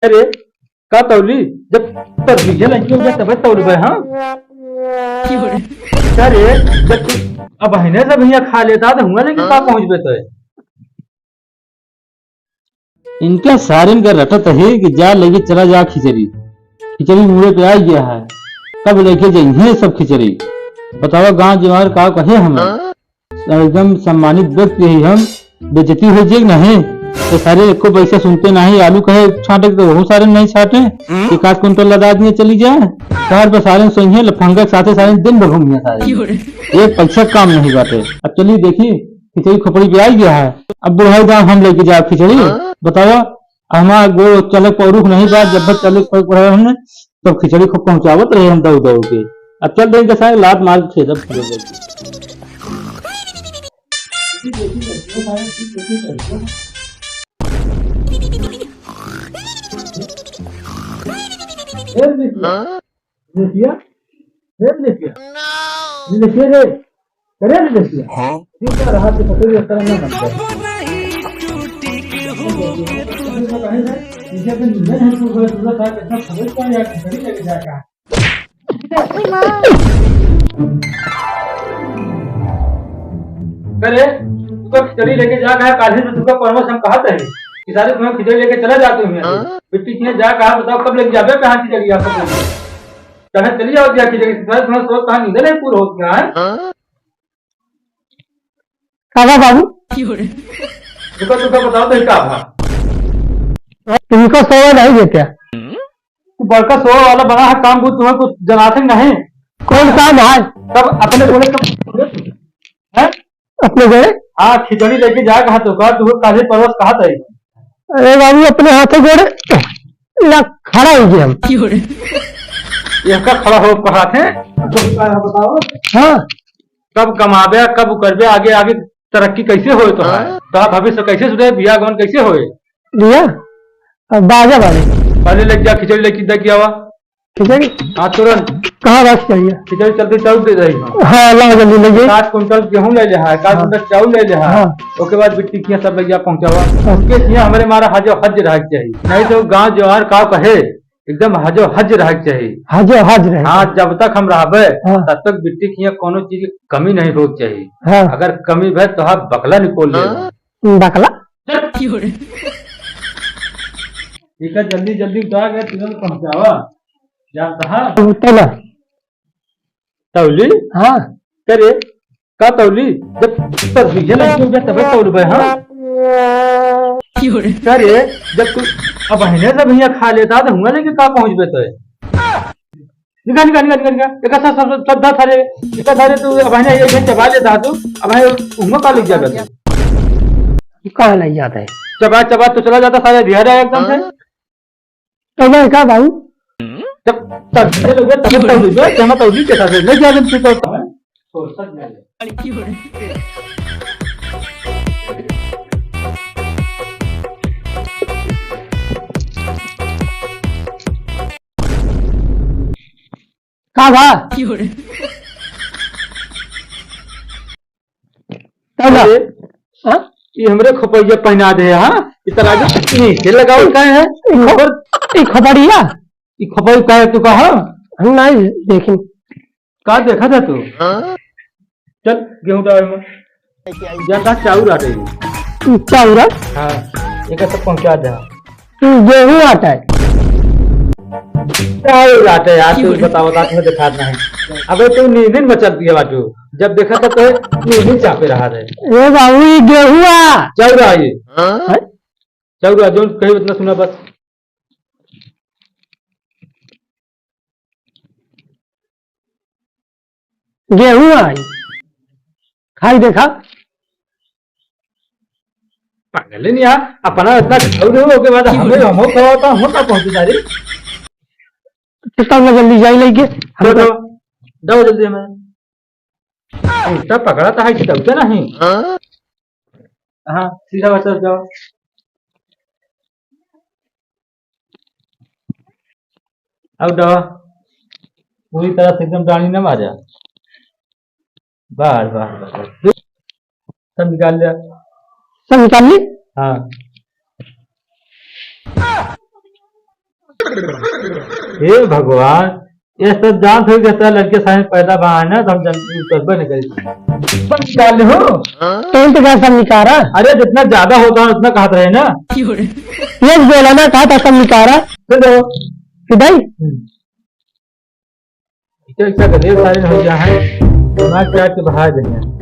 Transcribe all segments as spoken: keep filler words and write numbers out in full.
अरे, का तौली? जब तब बीजे लगी हो गया, तबे तौलबे, हाँ? अरे, जब तू अब हिने से भैया खा लेता, तो हुआ लेके का पहुँचबे तो? इनका सारिन का रटत है कि जा लेके चला जा खिचड़ी। खिचड़ी मुड़े पे आ गया है, कब लेके जाइए सब खिचड़ी? बतावा, गाँव जवार का कहे हमें? एकदम सम्मानित व्यक्ति है हम, बेइज्जती हो जे नहीं, तो सारे एको पैसा सुनते नहीं। आलू कहे छाटे तो वो सारे नहीं छाटे, एक आध कुंटल लदा दिए चली जाए। शहर पे सारे सोइए लफंगा के साथे सारे दिन भर घूमिए सारे, एक पैसा काम नहीं बाटे। अब चलिए देखिए, खिचड़ी खोपड़ी पे आ गया है। अब बुढ़ाई दाम हम लेके जाए खिचड़ी, हाँ? बतावा, हमारा गो चलक पौरुख नहीं बा, जब तक चलक पौरुख रहे हमने, तब खिचड़ी खूब पहुँचावत रहे हम दौड़ दौड़ के। अब चल देंगे सारे लात मार के खेदब पूरे लोग। ए, विदेशिया? ए, विदेशिया? विदेशिया रे? करे विदेशिया? हाँ? ठीक है, रहा तो पकड़ के तरह ना बनता। इसे तो नींद है, तू बोले, तू लोग साथ इतना खरीद कर यार, खरीद लेके जाएगा। करे, तू का खिचड़ी लेके जा, कहा, काल्हि से तू का परमस हम कहत है कि सारे तुम्हें खिचड़ी लेके चला जाते हुए। हाँ? बिट्टी किया जा, कहा, बताओ कब लेके जाबे, कहाँ खिचड़ी आपको? कहा, चली जाओ, क्या खिचड़ी? सारे तुम्हें सोच कहाँ नींद नहीं पूरा हो गया है? हाँ? का बा बाबू? रुका, रुका, बताओ तो का बा? तुमको सोवा नहीं देते। तू बड़का सोवा वाला बना है, काम बूझ तुम्हें कुछ जनाते नहीं। कौन काम है? तब अपने बोले तो हैं? अपने बोले? हाँ, खिचड़ी लेके जा कहा तो का, तू काहे परवस कहा था? अरे बाबू, अपने हाथे गोड़े ला खड़ा हो गया हम। इसका खड़ा हो कहा थे? बताओ। हाँ। कब कमाबे, कब करबे, आगे, आगे तरक्की कैसे होए तो है? हाँ। तो भविष्य कैसे सुधरे, बियाह गमन कैसे होए? बियाह? अब बाजा बाजे। पहले लेके जा, खिचड़ी लेके दे के आवा। खिचड़ी? हाँ, तुरंत। कहाँ रख चाहिए? खिचड़ी चलते चाउर दे रही हूँ। हाँ, ला जल्दी ले जाइए। सात कुंटल गेहूं ले ले है, सात हाँ। कुंटल चाउर ले ले है। हाँ। ओके बाद बिट्टी किया सब भैया पहुँचावा। हाँ। उनके किया हमारे मारा हजो हज रह चाहिए, नहीं तो गांव जवार का कहे एकदम हजो हज रह चाहिए। हजो हज रहे। हाँ, जब तक हम रहबे, हाँ। तब तक बिट्टी किया कोनो चीज की कमी नहीं होनी चाहिए। हाँ। अगर कमी भे तो हाँ बकला निकोल ले। हाँ। बकला? ठीक है, जल्दी जल्दी उतार के तुरंत पहुँचावा। जानता है? तौला। तौली? हाँ। करे, का तौली? जब तब बीजे लगी हो गया, तबे तौलबे, हाँ? करे, जब तू अब हिने से भैया खा लेता, तो हुआ लेके का पहुँचबे तो? निकाल, निकाल, निकाल, निकाल, निकाल। एक साथ सब, सब, सब धा थारे, एक साथ थारे तू, अब हिने ये, ये चबा लेता तू, अब हिने उनको का लग जाता तू? कहाँ लग जाता है? चबा, चबा तो चला जाता सारे धिया जाए एकदम से। हाँ। तो मैं का बाबू? जब तब ये लोग, तब तब ये, जमा तब ये के साथ नहीं जाने तू तो। का बा? तब ना। अरे, हाँ? ये हमरे खोपड़िया पहना दे, हाँ? इतना आगे नीचे लगाओ, का है? ई खो-, ई खोपड़िया? ई खोपड़ी का है, तू कहा? हम नहीं देखिन। का देखा था तू? हाँ? चल, गेहूं डाल में। या का चाउर आटे? चाउर? हाँ, एक सब पहुंचा दे। तू गेहूं आटा है। चाउर आटा है यार, तू बताओ, बता, तुम्हें दिखा नहीं। अबे तू नींद में चल पिए बाटू, जब देखा था तो नींद चापे रहा रे। ए बाबू, ये गेहूं आ। चाउर आ ये। हैं? चाउर आ, जो कही उतना सुना बस। गेहूं आई, खाई देखा। पागल है नहीं यार, अपना इतना खाऊ रहे हो, ओके बाद हमें, हम खाओ तो हम का पहुंचे जा रही। तो तब ना जल्दी जाई लेके। हम तो तो दो, दो जल्दी हमें। उल्टा पकड़ा तो है कि दौड़ते नहीं। हाँ, सीधा बस जाओ। अब दवा पूरी तरह से एकदम डांडी ना मारा। बाहर, बाहर, बाहर। सब निकाल लिया। सब निकाल ली? हाँ। हे भगवान, ये सब जानत हो कि लड़के सारे पैदा भा है ना, तो हम जल्दी करबे न करी। बस निकाल ले हो। कौन तो क्या सब निकाला? अरे, जितना ज्यादा होता है, उतना कहत रहे ना। ये बोला ना, कहा था सब निकाला। दे दो। कि भाई? हम्म। इतना, इतना गधे सारे हो गया है, दिमाग चाट के बहा देंगे।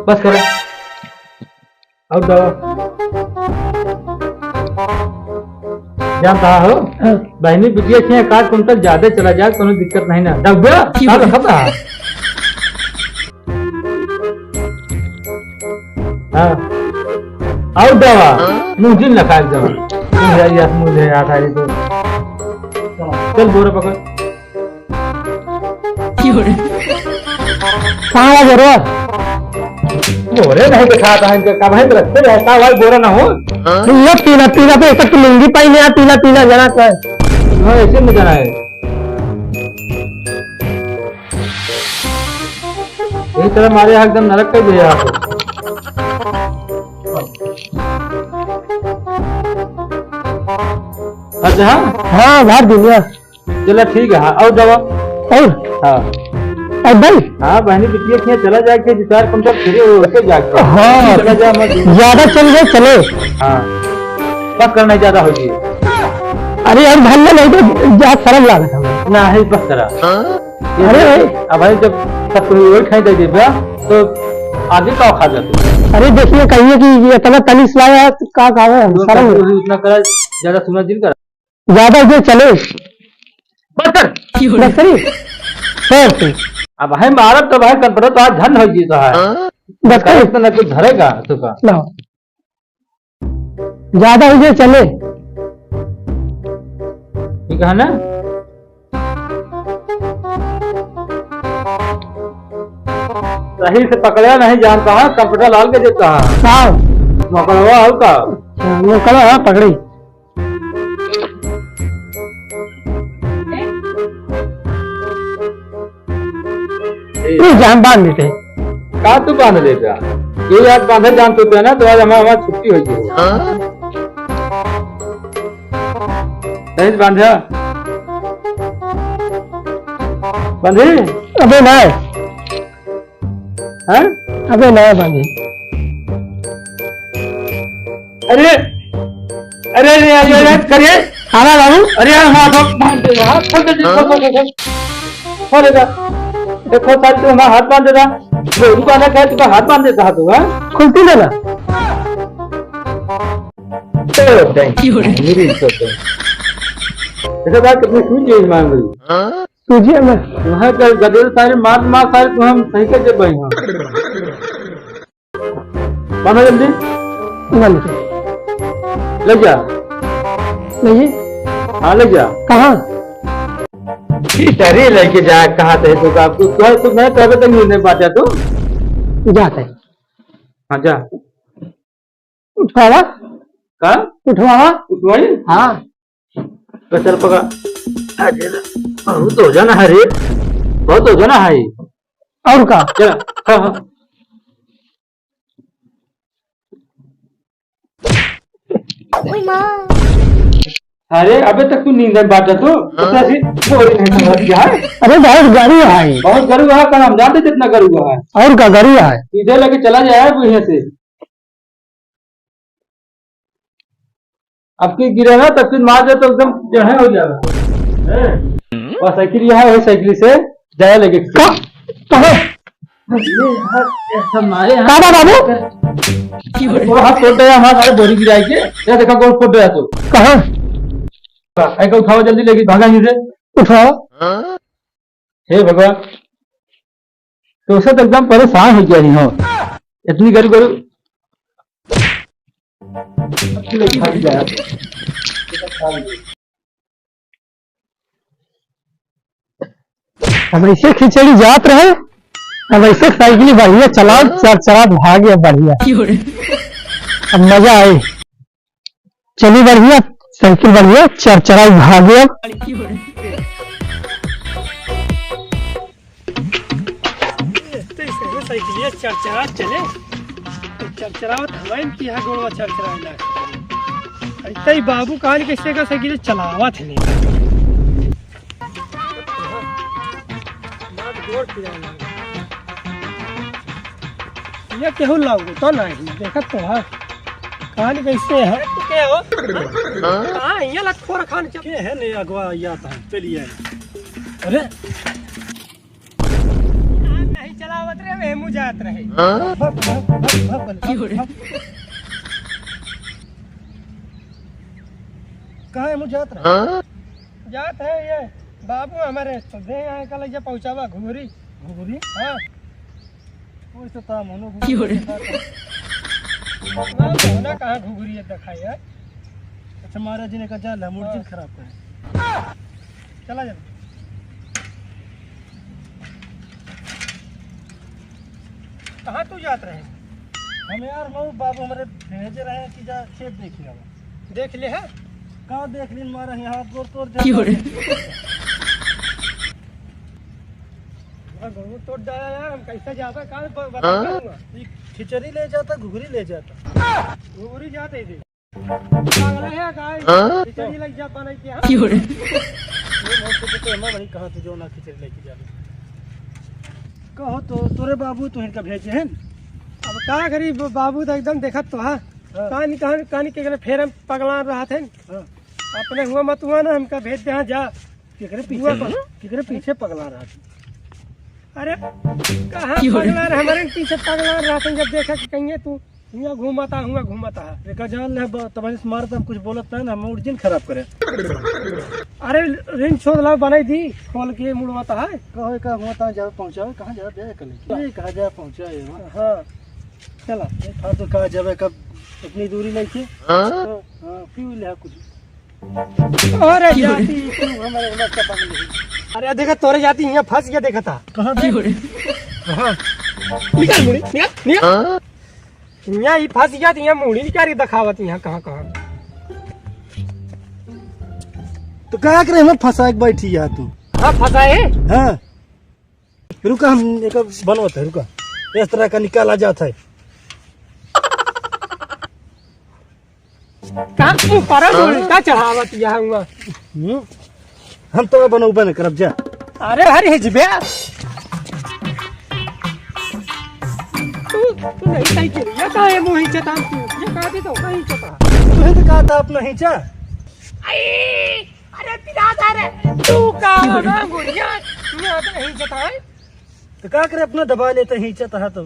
बस करो। और दवा। जानता हो? हाँ। बहनी बिटिया के एक आध कुंटल ज्यादा चला जाए, कोनो दिक्कत नहीं ना। दबा, क्यों? का रखा था? हाँ। और दवा, मुंह जिन लगा एकदम। मुंह है, यस, मुंह है, याद आ रही तो। चल, बोरा पकड़। कहाँ है बोरा? बोरे नहीं दिखाता है इनका, कब है तो रखते रहता है भाई, बोरा ना हो। ये पीला, पीला तो एक तो लुंगी पाई नहीं, पीला, पीला जना का है। हाँ, ऐसे में जना है। यही तरह मारे यहाँ एकदम नरक कर दिया आपको। अच्छा, हाँ? हाँ, भार दुनिया। चला ठीक है, हाँ, और दवा? और? हाँ। और भाई? हाँ, बहनी बिटिया के चला जाके दो चार कुंटल फ्री हो के जाके। हाँ। चला जा, मत। ज्यादा चल गए, चले। हाँ। बस करना ही ज्यादा हो गई। अरे यार, भाई, नहीं तो जा, शर्म लागत है। ना, है, बस करा। अरे भाई। अब भाई, जब सब कोई वही खाई दे देबा, तो आगे का खा जाते? अरे देखिए, कहिए कि ये इतना तनिस लाया है, तो का खावे हम? जो शर्म करते हो, उतना करा, ज्यादा सुना जिन करा। ज्यादा जो चले। बस कर। बस करी? सर से। अब भाई मारब तो भाई कंप्यूटर तो आज धन हो गई तो है। बस करी? इतना ना कुछ धरेगा तो का? ना। ज्यादा हो गया चले। ठीक है ना? सही से पकड़ा नहीं जानता है, कंप्यूटर लाल के देता है। हाँ। मकड़वा हो का? हाँ, वो कड़ा है, पकड़ी। ए। तू जान बांध देते। का तू बांध लेता? ये याद बांधे जान तो ना, तो आज हमारा, हमारा छुट्टी हो गई। हाँ? सही से बांधा। बांधी? अबे ना। हैं? अबे ना बांधी। अरे, अरे, अरे, अरे, अरे, करे। आना बाबू। अरे यार, हाथ, हाथ बांध दे, हाथ खोल दे, खोल, खोल, खोल, खोल। खोल दे। देखो, साल तू हमारा हाथ बांध देता। गोरू बांधा क्या, तुका हाथ बांध देता तू, हाँ? खुलती ना ना। तो, thank you। मेरी इज्जत है। देखो, बात कितनी sweet चीज मांग रही। सूझे में। वहाँ का गदेल सारे मार मार सारे तो हम सही कर दे भाई, हाँ। बांधा जल्दी। बांध। ले जा। ले जी। हाँ, ले जा। कहाँ? ठीक है रे, लेके जा, कहाँ से तू का? तू, तू, तू नहीं, तू अबे तक नहीं, नहीं बांटा तू। जाते। हाँ, जा। उठवावा? का? उठवावा? उठवाई? हाँ। तो चल पकड़। अरे, बहुत वजन है रे, बहुत वजन है। और का? चल, हाँ, हाँ। ओए माँ। अरे, अबे तक तू नींद में बांटा तू? हाँ। तो ऐसी बोरी नहीं समझ गया है? अरे, बहुत गरू है। बहुत गरू है, कल हम जानते कितना गरू है। और का गरू है? सीधे लेके चला जाए वो यहाँ से। अब की गिरे ना, तब की मार दे तो एकदम जड़े हो जाएगा। हैं? और साइकिल यहाँ है, साइकिल से जाए लगे। का? कहाँ? ये यार, ये सब मारे हैं। का बा बाबू? वो हाथ फोड़ दे, हमारा सारे बोरी गिराए के। ये देखा, गोड़ फोड़ दे तू। कहाँ? ऐ को उठाओ जल्दी, लेके भागा यहाँ से। उठाओ। हे भगवान, तो उसे तो एकदम परेशान हो गया ही हो। इतनी गरू गरू। अब ऐसे खिचड़ी जात रहे, अब ऐसे साइकिल बढ़िया चलाओ, चर चरात भागे बढ़िया। अब मजा आए। चली बढ़िया, साइकिल बढ़िया, चर चरात भागे अब। तो इसमें साइकिलिया चर चरात चले। चरचरावत हवाइन की है गोड़वा चरचराए लाग। अरे तई बाबू काल कैसे का साइकिल चलावत है नहीं। बात गोड़ पिराए लाग। ये केहू लाओ तो नहीं, देखत तो है। काल कैसे है? तू के हो? हाँ, ये लत खोर खान चल। के है नहीं अगवा या था, चलिए। अरे। नहीं चलावत रहे, वेमू जात रहे। हाँ? भग, भग, भग, भग, भग, भग। कहाँ है, मुझे जात रहे? हाँ? जात है ये बाबू हमारे तो दे आए कल ये पहुँचावा घुघरी। घुघरी? हाँ। ओइसे तो हम होनो की हो रे? घुघरी के साथ। ना, होना कहाँ घुघरी है, देखा यार। अच्छा, महाराज जी ने कहा, "जा ले, मूड हाँ। जिन खराब करे।" चला जा। कहाँ तू जात रहे? हम यार, मऊ बाबू हमारे भेजे रहे कि जा खेत देख ले आवा। देख ले है? कहाँ देख ली, मारा यहाँ हाथ गोड़ तोड़ दे। की हो रे? हाँ, घुघुरी तोड़ डाला यार, हम कैसे जाबे, कहाँ ब-, बता हाँ? पाऊंगा? ई खिचड़ी ले जाता, घुघरी ले जाता। घुघरी जाते ही। पागल है का? हाँ? खिचड़ी लग जा, बना के, हाँ? की हो रे? ये बहुत कुछ तो हमें वही कहा तू जो ना खिचड़ी लेके जा। कहो तो, तोरे बाबू तो इनका भेजे हैं। अब का करी, ब-, बाबू तो एकदम देखत तो है। हाँ। कहानी, कहानी, कहानी के फेर हम पगला रहा थे। हाँ। अपने हुआ मत हुआ ना, हमका भेज दे, हाँ, जा। केकरे पीछे हुआ पग-, केकरे पीछे पगला रहा था? अरे, कहाँ की हो रे? पगला रहा? हमारे पीछे पगला रहा था, जब देखा कि कहीं तू हुआ घूमता, हुआ घूमता है। एका जान ले, ब-, तब से मारत हम कुछ बोलत नहीं ना, हम उर्जिन खराब करे। अरे, रिंग छोड़ ला, बनाई दी, खोल के मुड़वाता है। कहो, का हुआ था, जा पहुँचाओ, कहाँ जा, बे कले? ये कहाँ जा पहुँचाए, हाँ? हाँ, चला। ये फालतू कहाँ जावे, कब अपनी दूरी नहीं थी? हाँ? हाँ, पी ले कुछ। अरे जाती, तू हमारे उमर का पागल है। अरे देखा, तोरे जाती यहाँ फंस गया, देखा था। कहाँ पे? हाँ। निकाल मुड़ी, निकाल, निकाल। हाँ? यहाँ ही फंस गया, यहाँ मुड़ी निकाल के दिखावत यहाँ कहाँ, कहाँ। तो का करे हमें फंसा के बैठी है तू? हाँ, फंसा है। हाँ। रुका, हम एक बनवत है, रुका। इस तरह का निकाला जाता है। का तू परम उल्टा चढ़ावत यहाँ हुआ? हम्म? हम तो बनौबे न करब जा। अरे हर हिजबे। तू, तू नहीं सही के लिए, ये का है मुँह हिंचता तू? ये का दे तो, का हिंचता? तू ही तो कहा था अपना हिंचा। आई! अरे पिरादा रे, तू का ना गुड़िया, तू आता नहीं जता है। तो का करे, अपना दबा लेते ही जता है तो।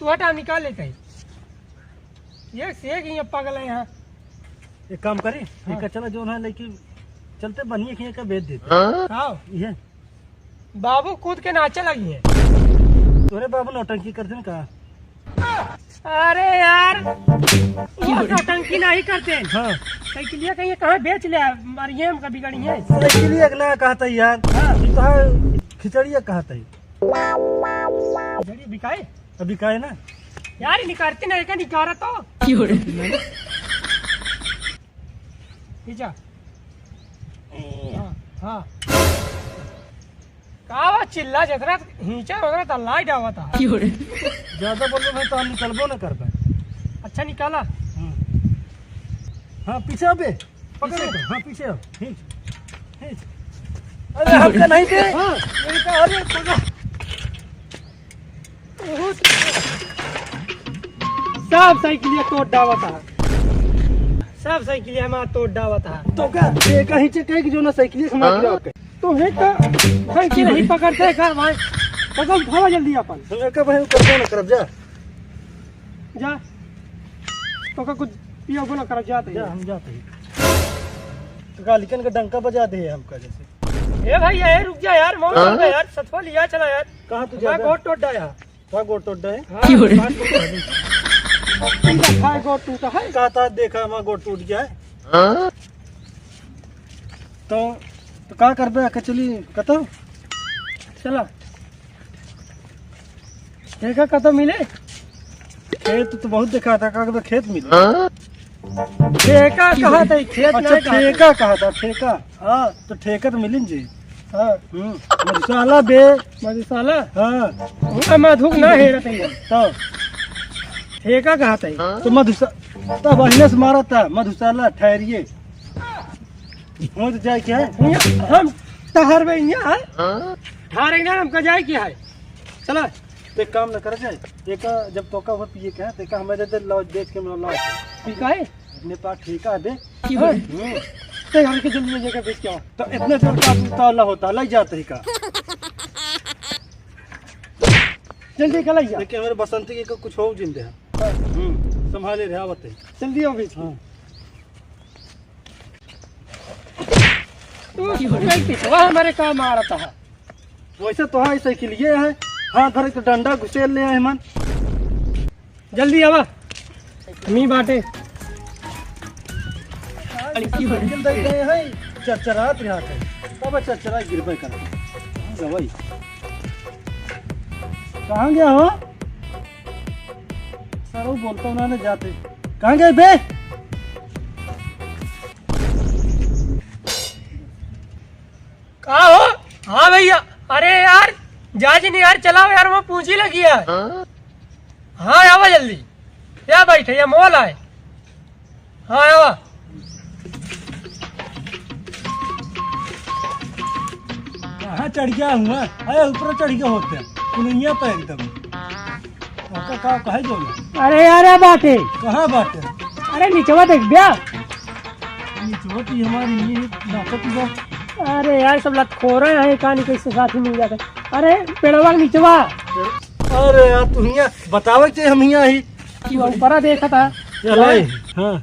तू हटा, निकाल लेते हैं। ये से एक ये पागल है यहाँ। एक काम करी, हाँ। एक चला जो ना लेके चलते बनिए के का भेज देते। हाँ। ये बाबू कूद के नाचे लगी है। तोरे बाबू नौटंकी करते हैं का? अरे यार, वो नौटंकी नहीं करते हैं। हाँ। साइकिलिया कहीं कहाँ बेच ले, मारिए हमका बिगड़ी है। साइकिलिया के ना कहता है यार। हाँ। ये तो है, खिचड़िया कहता है। खिचड़ी बिकाए? अभी बिकाए ना। यार, ये निकारते नहीं, का निकारा तो? की हो रे? खींचा। हाँ, हाँ। का बा चिल्ला, जितना खींचा उतना तो लाइट आवता। की हो रे? ज्यादा बोलो भाई तो हम निकलबो ना कर पाए। अच्छा निकाला। हम्म। हाँ, पीछे अबे। पकड़ पीछे। ले। हाँ, पीछे आओ। खींच। खींच। अरे, हमका नहीं दे। हाँ। ये का, अरे, पकड़। सब साइकिलिया तोड़ डावत है। सब साइकिलिया हमार तोड़ डावत है। तो का, ये कहीं से कहे कि जो ना साइकिलिया हमार हाँ? गिरावत है। तो है का, भाई की नहीं पकड़ते का भाई? पकड़ उठावा जल्दी अपन। हम एक भाई करबो ना करब जा। जा। तो का कुछ पियो बोला करब जाते जा, हैं। हम जाते हैं। तो का लिखन का डंका बजा दे हमका जैसे। ए भाई, ए रुक जा यार, मौत हो गया यार, सतवा लिया चला यार। कहाँ तू जा रहा? गोड़ टूट गया। का गोड़ टूट गया? हाँ, की हो रे? बात तो कर दी। तू तो खाए गोड़ टूटा है। का था देखा, हमारा गोड़ टूट गया है। हाँ? तो, तो का करबे, कचली कतो? चला। ठेका कतो मिले? खेत तो बहुत देखा था, का कहता खेत मिले? ठेका कहा था, खेत अच्छा, नहीं कहा था। ठेका कहा था, ठेका। हाँ। तो ठेका तो मिली न जी। हाँ। हम्म। मधुशाला बे। मधुशाला? हाँ। हुआ मधुक ना हेरत है। तो। ठेका कहाँ तई? तो मधुसा-, तब अहिने से मारा था, मधुशाला, ठहरिए। हो तो जाए क्या है? हियाँ हम ठहर में हियाँ है। ठहर ही ना, हमका जाए क्या है? चला। तो एक काम न कर जाए, एक जब तोका हुआ पिए के है, तो एक हमें दे दे, लो, देख के मिला, लो। ठीक है? अपने पास ठेका है बे। की बोले? हम्म। तो यार के जल्दी में जाकर बेच के आओ। तो इतना जोर का उतावला होता, लग जाता ही का। जल्दी का लग जा। लेकिन हमारे बसंती के कुछ हो जिंदे हैं। हम्म, संभाले रहे, आवत है। जल्दी आओ बेच के। हाँ। तू नहीं पिटवा हमारे का मारता है। वैसे तो हाँ, साइकिल ये है। हाँ, घर एक डंडा घुसेल ले आए मन। जल्दी आवा, मी बाटे। अरे की साइकिल दे गए हैं, चरचरात रहा था। बाबा चरचरा गिरबे कर। हाँ, भाई। कहाँ गया हो? सर, वो बोलता उन्होंने जाते। कहाँ गए बे? का हो? हाँ भैया, अरे यार, जाजी नहीं यार, चलाओ यार, वो पूंजी लगी है। हाँ, आवा जल्दी, या बैठे, या मोल आए। हाँ, आवा। कहाँ चढ़ गया हुआ? अरे, ऊपर चढ़ गया होते, पुलिया पे एकदम। ओका का कहे जो ना। अरे यार, ये बाटे। कहाँ बाटे? अरे, निचवा देख बे। निचवा तो हमारी ये नाचत बा। अरे यार, सब लतखोरे हैं, कहानी कैसे साथी मिल जाते। अरे, पेड़वा के निचवा। अरे यार, तू हियाँ बतावे के हम हियाँ ही। ऊपरा देखा था। चल, हाँ। हाँ।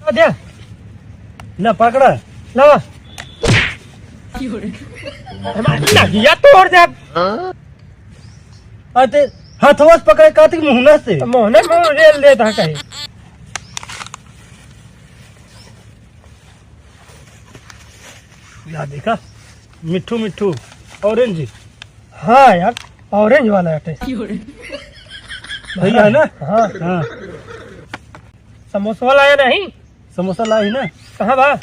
आ दे। ला, पकड़ा। ला। हमार नगिया तोड़ दे। अरे, हाथवा से पकड़े, कातिक मुहना से। मोहना में रेल देता कहीं। या देखा, मिट्ठू मिट्ठू, orange। हाँ यार, orange वाला है। भैया है ना? हाँ। हाँ। समोसा लाया नहीं? समोसा लाई ना? कहाँ बा?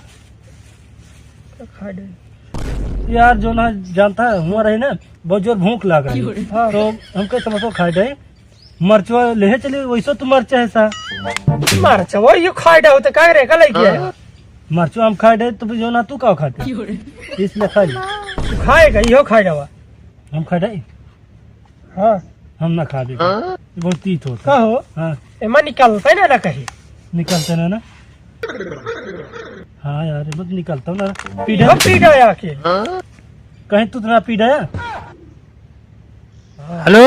खा दे। यार, जो ना जानता है, हुआ रही ना, बहुत जोर भूख लाग रही। हाँ। तो हमके समोसा खाए दे। मरचवा लेहे चली, वैसे तो मरचा है सा। मरचवा यो खाए दे, तो का रे, का लइके आया? मरचवा हम खाए दे, तो भी जो ना तू का खाते? इसलिए खा ले। तू खाएगा, यो खाए दे। हम खाए दे? हाँ। हम ना खाबे। हाँ? बहुत तीत होता। का हो? हाँ। एमा निकलते ना, ना कहीं। निकलते ना, ना? हाँ यार, मत निकलता ना। पीढ़ा। हम पीढ़ा आके। कहीं तू ना पीढ़ा। हेलो।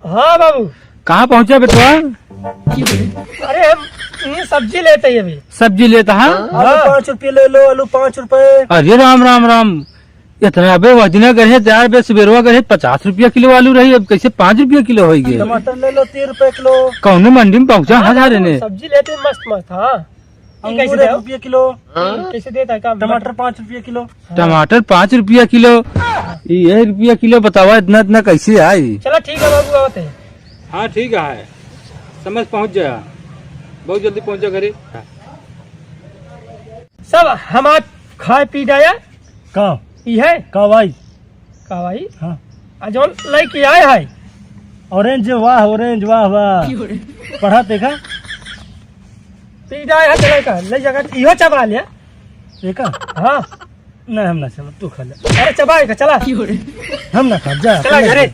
हाँ बाबू। कहाँ पहुँचा बेटवा? अरे हम ये सब्जी लेते ही अभी। सब्जी लेता, हाँ? आलू हाँ। पाँच रुपये ले लो, आलू पाँच रुपये। अरे राम, राम, राम। इतना अबे वह दिना गए हैं, यार, बे सुबेरवा गए हैं, पचास रुपया किलो आलू रही, अब कैसे पाँच रुपया किलो होइ गए? टमाटर ले लो, तीन रुपया किलो। कौने मंडी में पहुँचा? हाँ, हजार ने। सब्जी लेते मस्त मस्त, हाँ। ये कैसे अंगूर दे? एक रुपया किलो। ये कैसे देता है काम? टमाटर पाँच रुपया किलो। टमाटर पाँच रुपया किलो। ये एक रुपया किलो बतावा, इतना, इतना कैसे आई? चला ठीक है बाबू, आवत है। हाँ, ठीक है, समझ पहुँच जाया, बहुत जल्दी पहुँच जा घरे। सब हमार खाए पी जाया। का? ई है? का भाई? का भाई? हाँ। आ जौन लइके आए है। Orange, वाह, orange, वाह, वाह। पढ़ा देखा? पी जाए है, चला का, ले जाकर इहो चबा लिया। देखा? हाँ। नहीं, हम ना चला, तू खा ले। अरे चबा का, चला। हम ना खा, जा, चला अपने घरे।